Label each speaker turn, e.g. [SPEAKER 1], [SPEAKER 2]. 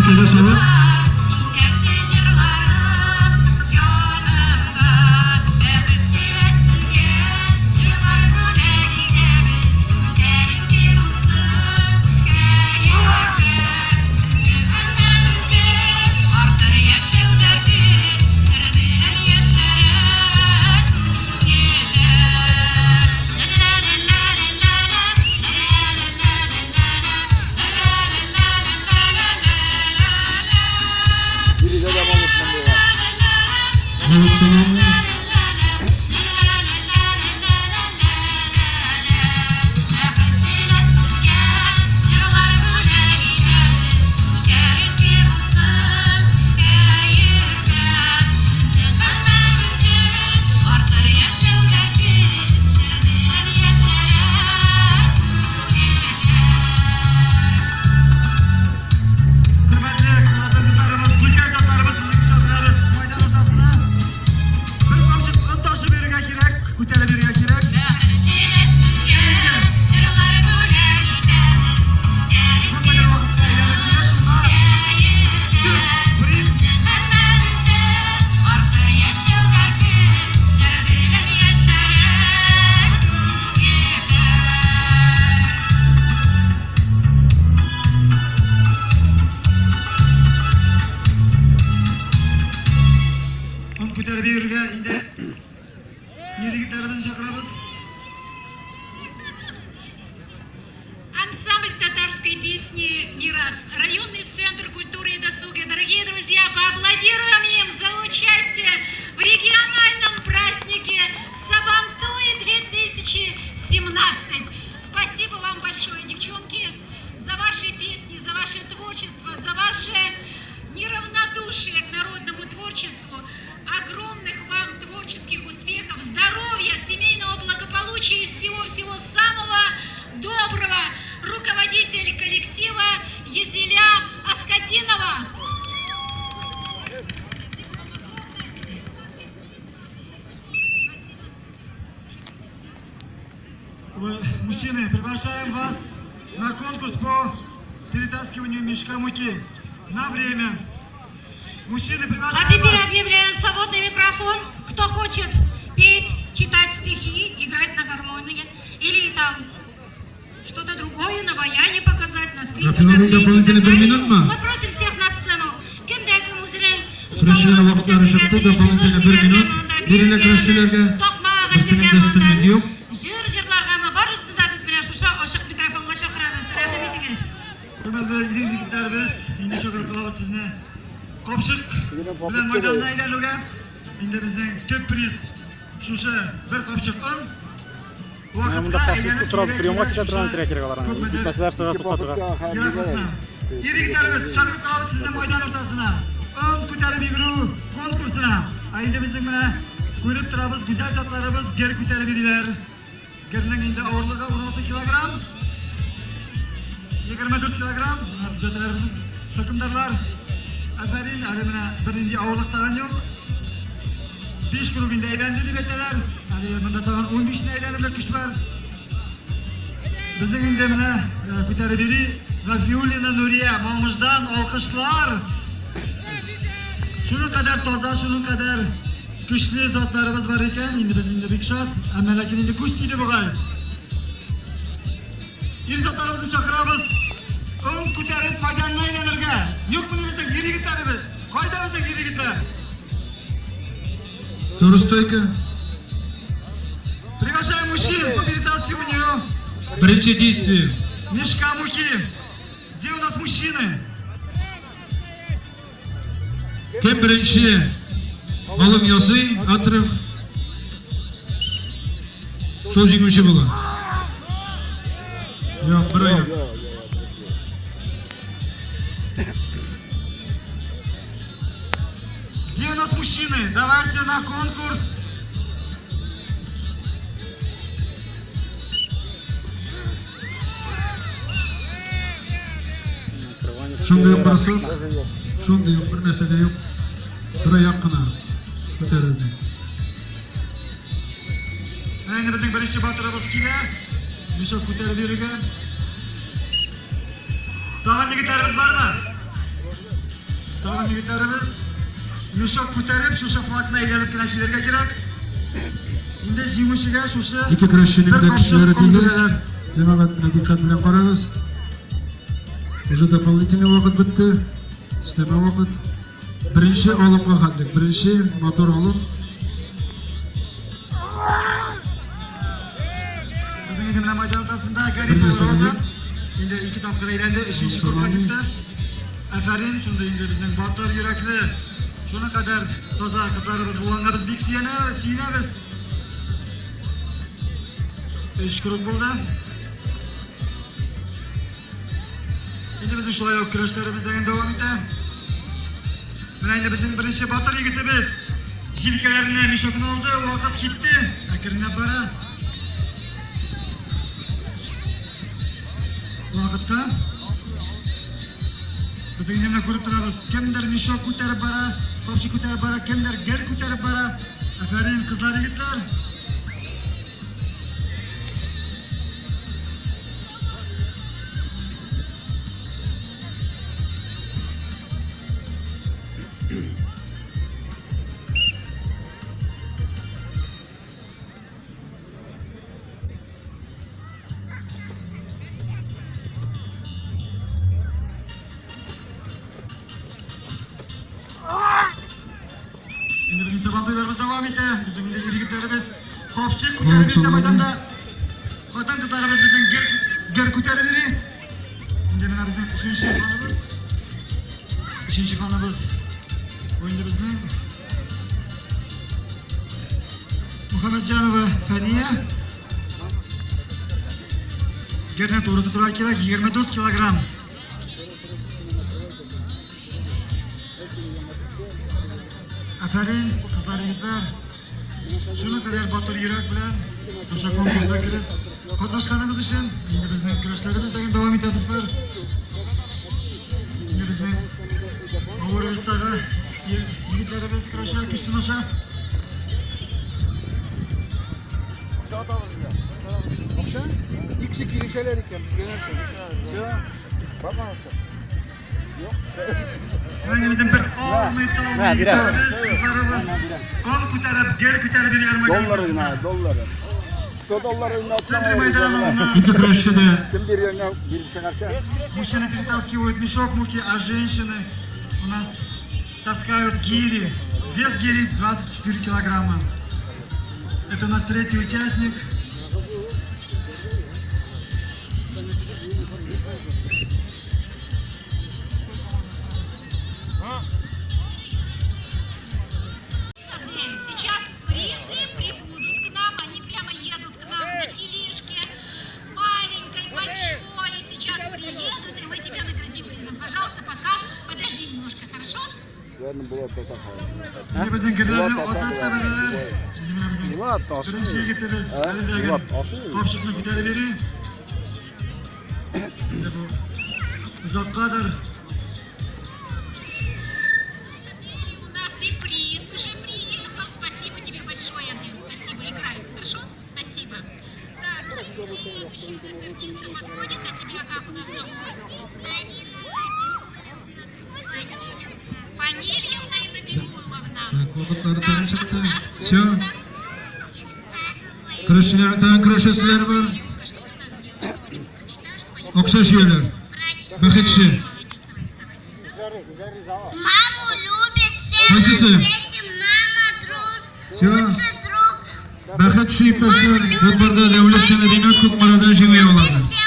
[SPEAKER 1] кулга чабып. Молодцы.
[SPEAKER 2] Хөрмәтле катнашучыларыбыз, гүзәл затларыбыз, сезне чакырабыз мәйдан уртасына. Бер капчык он ташы бирергә кирәк, күтәреп бирергә кирәк. Күпмедер вакытта әйләнеп килә шунда. Төп приз. Он күтәреп йөрергә инде ир-егетләребезне чакырабыз.
[SPEAKER 3] Ансамбль татарской песни «Мирас», районный центр культуры и досуга. Дорогие друзья, поаплодируем им за участие в региональном празднике Сабантуй 2017. Спасибо вам большое, девчонки, за ваши песни, за ваше творчество, за ваше неравнодушие к народному творчеству. Огромных вам творческих успехов, здоровья, семейного благополучия и всего-всего самого доброго. Руководитель коллектива Езеля Аскатинова. Спасибо вам огромное.
[SPEAKER 2] Мужчины, приглашаем вас на конкурс по перетаскиванию мешка муки на время. Мужчины,
[SPEAKER 4] А
[SPEAKER 2] приглашаем
[SPEAKER 4] теперь
[SPEAKER 2] вас.
[SPEAKER 4] объявляю свободный микрофон. Кто хочет петь, читать стихи, играть на гармонии или там что-то другое на баяне показать, на скрипке, на
[SPEAKER 1] Рафиловый
[SPEAKER 4] флейте и
[SPEAKER 1] дополнительный
[SPEAKER 4] так
[SPEAKER 1] бер
[SPEAKER 4] далее.
[SPEAKER 1] минутмы?
[SPEAKER 4] Мы просим всех на сцену. Кем дә кем үзенең
[SPEAKER 1] Көрәшчеләр вакытлары чыкты, дополнительный бер минут бирелә көрәшчеләргә.
[SPEAKER 4] Такмак
[SPEAKER 1] Берсенең
[SPEAKER 4] әйтергә
[SPEAKER 1] дә өстенлеге юк.
[SPEAKER 4] Җыр җырларгамы, барыгызны да без менә шушы ачык микрофонга чакырабыз. Рәхим итегез.
[SPEAKER 2] Хөрмәтле ир-егетләребез, инде чакырып калабыз сезне. Капчык белән мәйданны әйләнүгә. Инде безнең төп приз шушы бер капчык он.
[SPEAKER 5] Менә монда подсвечка сразу приемга китә торган итәргә кирәк аларны. Китмәсәләр, сразу туктатырга.
[SPEAKER 2] Ир-егетләребез, чакырып калабыз сезне мәйдан уртасына. Он күтәреп йөгерү конкурсына. Ә инде безнең менә күреп торабыз, гүзәл затларыбыз гер күтәреп йөриләр. Гернең инде авырлыгы 16 килограмм. 24 килограмм. Менә төзәтәләр безнең хөкемдарлар. Афәрин, әле менә бернинди авырлык тагын юк. 5 круг инде әйләнде дип әйтәләр. Әле монда тагын 15-не әйләнерлек көч бар. Безнең инде менә күтәреп йөри Гафиуллина Нурия, Малмыждан алкышлар. Шуның кадәр таза, шуның кадәр көчле затларыбыз бар икән, инде без инде бик шат. Әмма ләкин инде күз тиде бугай. Ир затларыбызны чакырабыз. Он күтәреп мәйданны әйләнергә. Юкмыни безнең ир егетләребез? Кайда безнең ир егетләр?
[SPEAKER 1] Туры стойка.
[SPEAKER 2] Приглашаем мужчин по перетаскиванию
[SPEAKER 1] Беренче действие.
[SPEAKER 2] Мешка муки. Где у нас мужчины?
[SPEAKER 1] Кем беренче алым ясый, отрыв, шул җиңүче була. Юк, бер аяк.
[SPEAKER 2] Где у нас мужчины? Давайте на конкурс.
[SPEAKER 1] Шундый ук бросок, шундый ук, бер нәрсә дә юк. Бер аяк кына күтәрелде.
[SPEAKER 2] Менә инде безнең беренче батырыбыз килә. Мешок күтәреп йөрергә. Тагын егетләребез бармы? Тагын егетләребез мешок күтәреп, шушы флагны әйләнеп кенә килергә кирәк. Инде җиңүчегә шушы
[SPEAKER 1] Ике көрәшченең
[SPEAKER 2] бер
[SPEAKER 1] дә
[SPEAKER 2] капчык
[SPEAKER 1] көчләре
[SPEAKER 2] ком
[SPEAKER 1] тигез.
[SPEAKER 2] бирәләр.
[SPEAKER 1] Җәмәгать, менә диккать белән карагыз. Уже дополнительный вакыт бетте. Өстәмә вакыт. Беренче алымга хәтлек. Беренче матур алым.
[SPEAKER 2] Безнең инде менә майдан уртасында Гарри
[SPEAKER 1] Бер нәрсә
[SPEAKER 2] Роза.
[SPEAKER 1] дә
[SPEAKER 2] Инде ике тапкыр әйләнде, өченче турга китте. Афәрин, шундый инде безнең батыр йөрәкле, шуның кадәр таза кызларыбыз булганга без бик сөенә, сөенәбез. Өч круг булды. Инде безнең шулай ук көрәшләребез дә дәвам итә. Менә инде безнең беренче батыр егетебез җилкәләренә мешокны алды, вакыт китте. Әкренләп бара. Вакытка. Безнең инде менә күреп торабыз, кемдер мешок күтәреп бара, капчык күтәреп бара, кемдер гер күтәреп бара. Афәрин, кызлар, егетләр. Инде безнең сабантуйларыбыз дәвам итә. Безнең инде егетләребез капчык күтәреп йөрсә мәйданда. Хатын-кызларыбыз безнең гер, гер күтәреп йөри. Инде менә безнең өченче ханыбыз. Өченче ханыбыз. Бу инде безнең Мөхәммәтҗанова Фәния. Герне туры тотырга кирәк, 24 килограмм. Афәрин, кызлар, егетләр. Шуның кадәр батыр йөрәк белән шушы конкурска кереп катнашканыгыз өчен инде безнең көрәшләребез дә дәвам итә, дуслар. Инде безнең авыр вестагы егетләребез көрәшә, көч сынаша.
[SPEAKER 5] Акча? Икесе килешәләр икән, безгә нәрсә? Бармы акча? Юк.
[SPEAKER 2] Менә безнең бер алмый талмый егетләребез, кызларыбыз ком күтәреп, гер күтәреп йөриләр мәйдан
[SPEAKER 5] Доллар гына,
[SPEAKER 2] уртасында.
[SPEAKER 5] доллар. 100 доллар атсаң,
[SPEAKER 2] Центр мәйданы у нас
[SPEAKER 1] Ике көрәшче дә
[SPEAKER 5] Кем биргәнгә биреп чыгарса?
[SPEAKER 2] Мужчины перетаскивают мешок муки, а женщины у нас таскают гири. Вес гири 24 килограмма. Это у нас третий участник.
[SPEAKER 3] Адель, сейчас призы прибудут к нам, они прямо едут к нам на тележке, маленькой, большой, сейчас приедут, и мы тебя наградим призом. Пожалуйста, пока подожди немножко, хорошо?
[SPEAKER 5] Верно Булат Татар.
[SPEAKER 2] Инде безнең гирләрне
[SPEAKER 5] Булат
[SPEAKER 2] атап та
[SPEAKER 5] Татар.
[SPEAKER 2] беләләр. Инде менә безнең
[SPEAKER 5] Булат Ташиев.
[SPEAKER 2] беренче егетебез
[SPEAKER 5] Ә?
[SPEAKER 2] әле дә
[SPEAKER 5] Булат Ташиев.
[SPEAKER 2] капчыкны күтәреп йөри. Инде бу озаккадыр.
[SPEAKER 3] Адель, у нас и приз уже приехал. Спасибо тебе большое, Адель. Спасибо. Играй, хорошо? Спасибо. Так, и следующий у нас артистка подходит. А тебя как у нас зовут? Фанильевна и Набиуловна.
[SPEAKER 1] Так, вакытлары
[SPEAKER 3] Так,
[SPEAKER 1] тагын чыкты.
[SPEAKER 3] откуда, откуда
[SPEAKER 1] Все.
[SPEAKER 3] ты у нас?
[SPEAKER 1] Көрәшчеләр тагын көрәшәселәр бар.
[SPEAKER 3] Илюка, что ты у нас делаешь сегодня? Прочитаешь свою?
[SPEAKER 1] Акча җыялар. Бәхетче.
[SPEAKER 3] Молодец, давай, вставай сюда.
[SPEAKER 6] Маму любит все
[SPEAKER 1] Кайсысы?
[SPEAKER 6] на свете, мама друг,
[SPEAKER 1] Всё.
[SPEAKER 6] лучший друг.
[SPEAKER 1] Бәхетче иптәшләр, бу барда Дәүләт Димәк Кукмарадан җиңү яулады.
[SPEAKER 6] Все